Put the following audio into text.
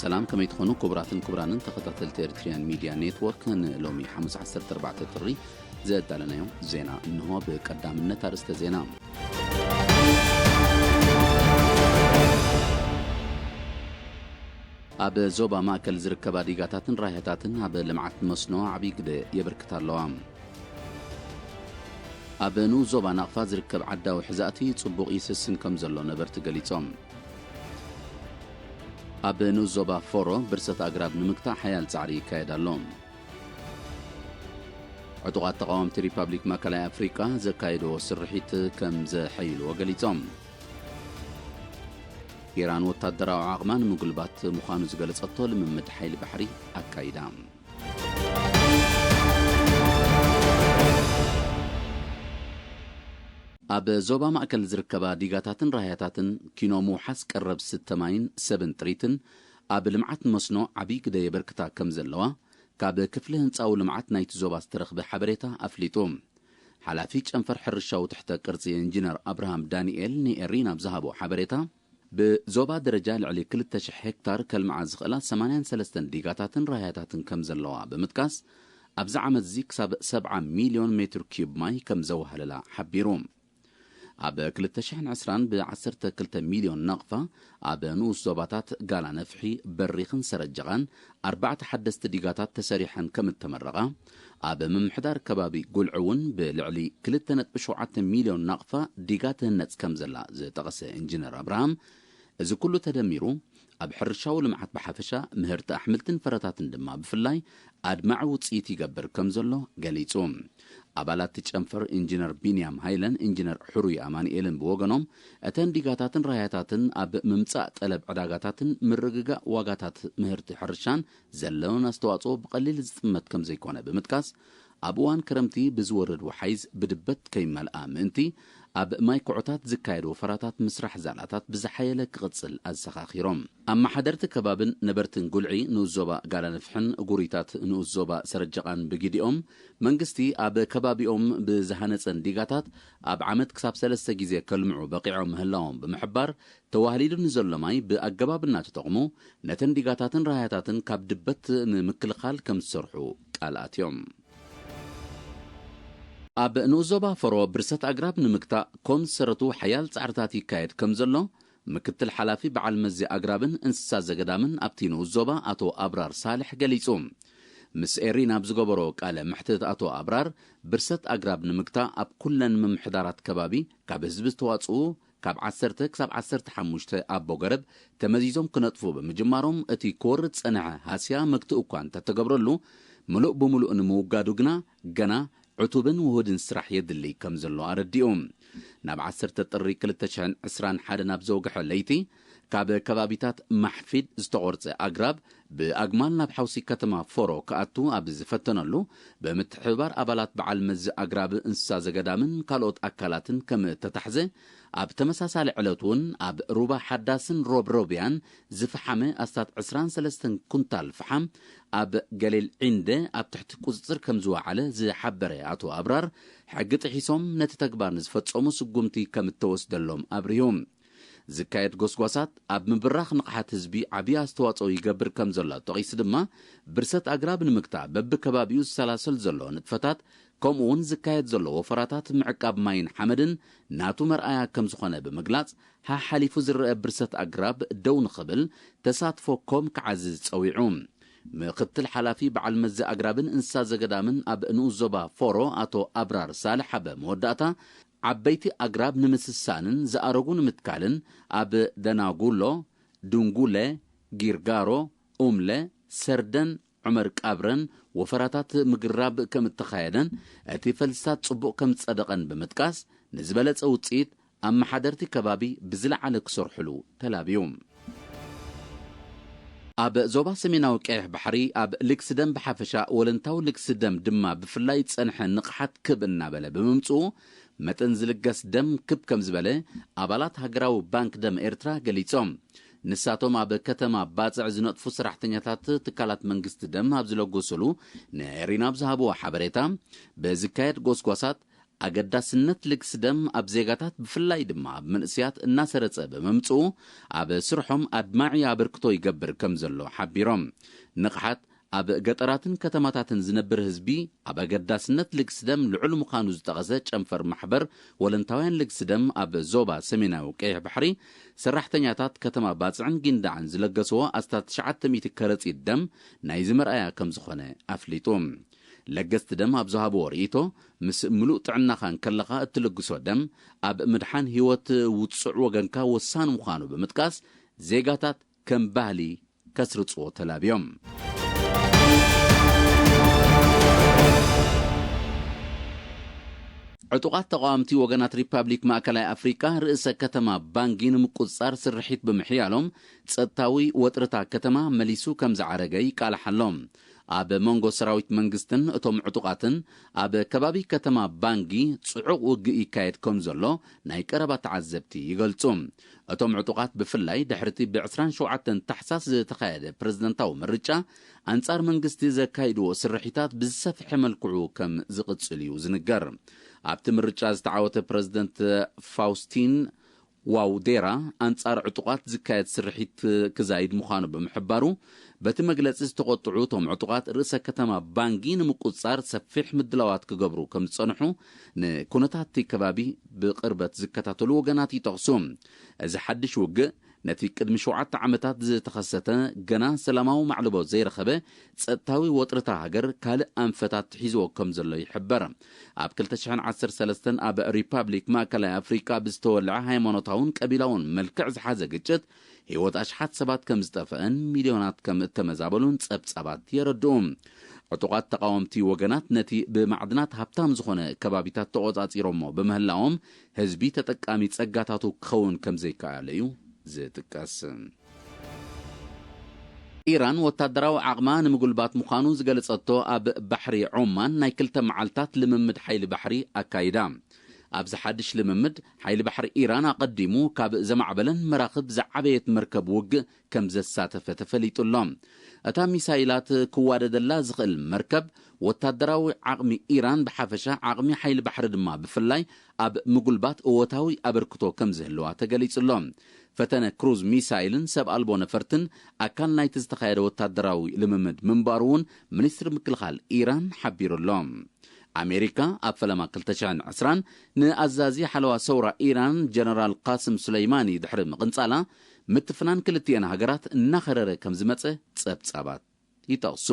ሰላም፣ ከመይ ትኾኑ ክቡራትን ክቡራንን ተኸታተልቲ ኤርትሪያን ሚድያ ኔትወርክ? ንሎሚ ሓሙስ ዓሰርተ ኣርባዕተ ጥሪ ዘዳለናዮም ዜና እንሆ። ብቀዳምነት ኣርእስተ ዜና። ኣብ ዞባ ማእከል ዝርከባ ዲጋታትን ራያታትን ኣብ ልምዓት መስኖ ዓብዪ ግደ የበርክታ ኣለዋ። ኣብ ንኡስ ዞባ ናቕፋ ዝርከብ ዓዳዊ ሕዛእቲ ጽቡቕ ይስስን ከም ዘሎ ነበርቲ ገሊጾም። ኣብ ንኡስ ዞባ ፎሮ ብርሰት ኣግራብ ንምግታእ ሓያል ጻዕሪ ይካየድ ኣሎ። ዕጡቓት ተቓወምቲ ሪፓብሊክ ማእከላይ ኣፍሪቃ ዘካየድዎ ስርሒት ከም ዘሐይልዎ ገሊጾም። ኢራን ወታደራዊ ዓቕማ ንምጉልባት ምዃኑ ዝገለጸቶ ልምምድ ሓይሊ ባሕሪ ኣካይዳ። ኣብ ዞባ ማእከል ዝርከባ ዲጋታትን ራህያታትን ኪኖ ምውሓስ ቀረብ ስተ ማይን ሰብን ጥሪትን ኣብ ልምዓት መስኖ ዓብዪ ግደ የበርክታ ከም ዘለዋ ካብ ክፍሊ ህንጻዊ ልምዓት ናይቲ ዞባ ዝተረኽበ ሓበሬታ ኣፍሊጡ። ሓላፊ ጨንፈር ሕርሻዊ ትሕተ ቅርጺ ኢንጂነር ኣብርሃም ዳንኤል ንኤሪና ኣብ ዝሃቦ ሓበሬታ፣ ብዞባ ደረጃ ልዕሊ ክልተ ሽሕ ሄክታር ከልምዓ ዝኽእላ ሰማንያን ሰለስተን ዲጋታትን ራህያታትን ከም ዘለዋ ብምጥቃስ፣ ኣብዚ ዓመት እዚ ክሳብ ሰብዓ ሚልዮን ሜትር ኪዩብ ማይ ከም ዘዋህለላ ሓቢሩ። ኣብ ክልተ ሽሕን ዕስራን ብ ዓሰርተ ክልተ ሚልዮን ናቕፋ ኣብ ንኡስ ዞባታት ጋላ ነፍሒ፣ በሪኽን ሰረጀቓን ኣርባዕተ ሓደስቲ ዲጋታት ተሰሪሐን ከም እተመረቓ፣ ኣብ ምምሕዳር ከባቢ ጉልዒ እውን ብልዕሊ ክልተ ነጥቢ ሸውዓተ ሚልዮን ናቕፋ ዲጋ ትህነጽ ከም ዘላ ዝጠቐሰ ኢንጂነር ኣብርሃም፣ እዚ ኩሉ ተደሚሩ ኣብ ሕርሻዊ ልምዓት ብሓፈሻ፣ ምህርቲ ኣሕምልትን ፍረታትን ድማ ብፍላይ ኣድማዒ ውጽኢት ይገብር ከም ዘሎ ገሊጹ። ኣባላት እቲ ጨንፈር ኢንጂነር ቢንያም ሃይለን ኢንጂነር ሕሩይ ኣማኑኤልን ብወገኖም፣ እተን ዲጋታትን ራያታትን ኣብ ምምጻእ ጠለብ ዕዳጋታትን ምርግጋእ ዋጋታት ምህርቲ ሕርሻን ዘለውን ኣስተዋጽኦ ብቐሊል ዝጥመት ከም ዘይኮነ ብምጥቃስ፣ ኣብ እዋን ክረምቲ ብዝወርድ ወሓይዝ ብድበት ከይመልኣ ምእንቲ፣ ኣብ ማይ ኩዕታት ዝካየድ ወፈራታት ምስራሕ ዛላታት ብዝሓየለ ክቕጽል ኣዘኻኺሮም። ኣመሓደርቲ ከባብን ነበርትን ጉልዒ ንኡስ ዞባ ጋላነፍሕን ጉሪታት ንኡስ ዞባ ሰረጀቓን ብጊዲኦም፣ መንግስቲ ኣብ ከባቢኦም ብዝሃነጸን ዲጋታት ኣብ ዓመት ክሳብ ሰለስተ ግዜ ከልምዑ በቒዖም ምህላዎም ብምሕባር፣ ተዋህሊሉ ንዘሎ ማይ ብኣገባብ እናተጠቕሙ፣ ነተን ዲጋታትን ራህያታትን ካብ ድበት ንምክልኻል ከም ዝሰርሑ ቃል ኣትዮም። ኣብ ንኡስ ዞባ ፈሮ ብርሰት ኣግራብ ንምግታእ ኮም ዝሰረቱ ሓያል ጻዕርታት ይካየድ ከም ዘሎ፣ ምክትል ሓላፊ በዓል መዚ ኣግራብን እንስሳ ዘገዳምን ኣብቲ ንኡስ ዞባ ኣቶ ኣብራር ሳልሕ ገሊጹ። ምስ ኤሪና ኣብ ዝገበሮ ቃለ መሕትት ኣቶ ኣብራር፣ ብርሰት ኣግራብ ንምግታእ ኣብ ኩለን ምምሕዳራት ከባቢ ካብ ህዝቢ ዝተዋጽኡ ካብ ዓሰርተ ክሳብ ዓሰርተ ሓሙሽተ ኣቦ ገረብ ተመዚዞም ክነጥፉ ብምጅማሮም፣ እቲ ክወርድ ዝጸንሐ ሃስያ መግትኢ እኳ እንተተገብረሉ፣ ምሉእ ብምሉእ ንምውጋዱ ግና ገና ዕቱብን ውሁድን ስራሕ የድሊ ከም ዘሎ ኣረዲኡ። ናብ ዓሰርተ ጥሪ ክልተ ሽሕን ዕስራን ሓደን ኣብ ዘውግሐ ለይቲ፣ ካብ ከባቢታት ማሕፊድ ዝተቖርጸ ኣግራብ ብኣግማል ናብ ሓውሲ ከተማ ፎሮ ክኣቱ ኣብ ዝፈተነሉ፣ ብምትሕብባር ኣባላት በዓል መዚ ኣግራብ፣ እንስሳ ዘገዳምን ካልኦት ኣካላትን ከም እተታሕዘ፣ ኣብ ተመሳሳሊ ዕለት እውን ኣብ ሩባ ሓዳስን ሮብሮብያን ዝፈሓመ ኣስታት ዕስራን ሰለስተን ኩንታል ፈሓም ኣብ ገሊል ዒንደ ኣብ ትሕቲ ቁጽጽር ከም ዝወዓለ ዝሓበረ ኣቶ ኣብራር፣ ሕጊ ጥሒሶም ነቲ ተግባር ንዝፈጸሙ ስጉምቲ ከም እተወስደሎም ኣብሪሁ። ዝካየድ ጎስጓሳት ኣብ ምብራኽ ንቕሓት ህዝቢ ዓብዪ ኣስተዋጽኦ ይገብር ከም ዘሎ ጠቒሱ ድማ፣ ብርሰት ኣግራብ ንምግታእ በብከባቢኡ ዝሰላሰል ዘሎ ንጥፈታት፣ ከምኡ እውን ዝካየድ ዘሎ ወፈራታት ምዕቃብ ማይን ሓመድን ናቱ መርኣያ ከም ዝኾነ ብምግላጽ፣ ሓሓሊፉ ዝረአ ብርሰት ኣግራብ ደው ንኽብል ተሳትፎ ኮም ክዓዝዝ ጸዊዑ። ምኽትል ሓላፊ በዓል መዚ ኣግራብን እንስሳ ዘገዳምን ኣብ ንኡስ ዞባ ፎሮ ኣቶ ኣብራር ሳልሕ ኣብ መወዳእታ፣ ዓበይቲ ኣግራብ ንምስሳንን ዝኣረጉ ንምትካልን ኣብ ደናጉሎ፣ ድንጉለ፣ ጊርጋሮ፣ ኡምለ፣ ሰርደን፣ ዑመር ቃብረን ወፈራታት ምግራብ ከም እተኻየደን እቲ ፈልስታት ጽቡቕ ከም ዝጸደቐን ብምጥቃስ፣ ንዝበለጸ ውጽኢት ኣመሓደርቲ ከባቢ ብዝለዓለ ክሰርሕሉ ተላብዩ። ኣብ ዞባ ሰሜናዊ ቀይሕ ባሕሪ ኣብ ልግሲ ደም ብሓፈሻ፣ ወለንታዊ ልግሲ ደም ድማ ብፍላይ ዝጸንሐ ንቕሓት ክብ እናበለ ብምምጽኡ፣ መጠን ዝልገስ ደም ክብ ከም ዝበለ ኣባላት ሃገራዊ ባንክ ደም ኤርትራ ገሊጾም። ንሳቶም ኣብ ከተማ ባጽዕ ዝነጥፉ ሰራሕተኛታት ትካላት መንግስቲ ደም ኣብ ዝለገሱሉ ንኤሪና ኣብ ዝሃብዎ ሓበሬታ፣ ብዝካየድ ጎስጓሳት ኣገዳስነት ልግሲ ደም ኣብ ዜጋታት ብፍላይ ድማ ኣብ መንእሰያት እናሰረጸ ብምምጽኡ ኣብ ስርሖም ኣድማዒ ኣበርክቶ ይገብር ከም ዘሎ ሓቢሮም። ንቕሓት ኣብ ገጠራትን ከተማታትን ዝነብር ህዝቢ ኣብ ኣገዳስነት ልግሲ ደም ልዑል ምዃኑ ዝጠቐሰ ጨንፈር ማሕበር ወለንታውያን ልግሲ ደም ኣብ ዞባ ሰሜናዊ ቀይሕ ባሕሪ፣ ሰራሕተኛታት ከተማ ባጽዕን ጊንዳዕን ዝለገስዎ ኣስታት ትሽዓተ ሚእቲ ከረጺት ደም ናይዚ መርኣያ ከም ዝኾነ ኣፍሊጡ። ለገስቲ ደም ኣብ ዝሃብዎ ርእይቶ፣ ምስ ምሉእ ጥዕናኻ እንከለኻ እትልግሶ ደም ኣብ ምድሓን ህይወት ውጹዕ ወገንካ ወሳኒ ምዃኑ ብምጥቃስ፣ ዜጋታት ከም ባህሊ ከስርጽዎ ተላብዮም። ዕጡቓት ተቓወምቲ ወገናት ሪፓብሊክ ማእከላይ ኣፍሪቃ ርእሰ ከተማ ባንጊ ንምቁጽጻር ስርሒት ብምሕያሎም፣ ጸጥታዊ ወጥርታ ከተማ መሊሱ ከም ዝዓረገ ይቃልሓሎም። ኣብ መንጎ ሰራዊት መንግስትን እቶም ዕጡቓትን ኣብ ከባቢ ከተማ ባንጊ ጽዑቕ ውግእ ይካየድ ከም ዘሎ ናይ ቀረባ ተዓዘብቲ ይገልጹ። እቶም ዕጡቓት ብፍላይ ድሕሪቲ ብ ዕስራን ሸውዓተን ታሕሳስ ዝተኻየደ ፕረዚደንታዊ ምርጫ ኣንጻር መንግስቲ ዘካይድዎ ስርሒታት ብዝሰፍሐ መልክዑ ከም ዝቕጽል እዩ ዝንገር። ኣብቲ ምርጫ ዝተዓወተ ፕረዚደንት ፋውስቲን ዋውዴራ ኣንጻር ዕጡቓት ዝካየድ ስርሒት ክዛይድ ምዃኑ ብምሕባሩ፣ በቲ መግለጺ ዝተቖጥዑ እቶም ዕጡቓት ርእሰ ከተማ ባንጊ ንምቁጽጻር ሰፊሕ ምድላዋት ክገብሩ ከም ዝጸንሑ ንኩነታት እቲ ከባቢ ብቕርበት ዝከታተሉ ወገናት ይጠቕሱ። እዚ ሓድሽ ውግእ ነቲ ቅድሚ ሸውዓተ ዓመታት ዝተኸሰተ ገና ሰላማዊ ማዕለቦ ዘይረኸበ ጸጥታዊ ወጥርታ ሃገር ካልእ ኣንፈታት ሒዝዎ ከም ዘሎ ይሕበር። ኣብ ክልተ ሽሕን ዓሰርተ ሰለስተን ኣብ ሪፓብሊክ ማእከላይ ኣፍሪቃ ብዝተወልዐ ሃይማኖታውን ቀቢላውን መልክዕ ዝሓዘ ግጭት ህይወት ኣሽሓት ሰባት ከም ዝጠፍአን ሚልዮናት ከም እተመዛበሉን ጸብጻባት የረድኡ። ዕጡቓት ተቓወምቲ ወገናት ነቲ ብማዕድናት ሃብታም ዝኾነ ከባቢታት ተቖጻጺሮሞ ብምህላዎም ህዝቢ ተጠቃሚ ጸጋታቱ ክኸውን ከም ዘይከኣለ እዩ ዝጥቀስ። ኢራን ወታደራዊ ዓቕማ ንምጉልባት ምዃኑ ዝገለጸቶ ኣብ ባሕሪ ዖማን ናይ ክልተ መዓልታት ልምምድ ሓይሊ ባሕሪ ኣካይዳ። ኣብዚ ሓድሽ ልምምድ ሓይሊ ባሕሪ ኢራን ኣቐዲሙ ካብ ዘማዕበለን መራኽብ ዝዓበየት መርከብ ውግእ ከም ዘሳተፈ ተፈሊጡ ኣሎ። እታ ሚሳይላት ክዋደደላ ዝኽእል መርከብ ወታደራዊ ዓቕሚ ኢራን ብሓፈሻ ዓቕሚ ሓይሊ ባሕሪ ድማ ብፍላይ ኣብ ምጉልባት እወታዊ ኣበርክቶ ከም ዝህልዋ ተገሊጹ ኣሎ። ፈተነ ክሩዝ ሚሳይልን ሰብ ኣልቦ ነፈርትን ኣካል ናይቲ ዝተኻየደ ወታደራዊ ልምምድ ምንባሩ እውን ሚኒስትሪ ምክልኻል ኢራን ሓቢሩ ኣሎ። ኣሜሪካ ኣብ ፈለማ ክልተ ሽሕን ዕስራን ንኣዛዚ ሓለዋ ሰውራ ኢራን ጀነራል ቃስም ሱለይማኒ ድሕሪ ምቕንጻላ፣ ምትፍናን ክልቲኤን ሃገራት እናኸረረ ከም ዝመጸ ጸብጻባት ይጠቕሱ።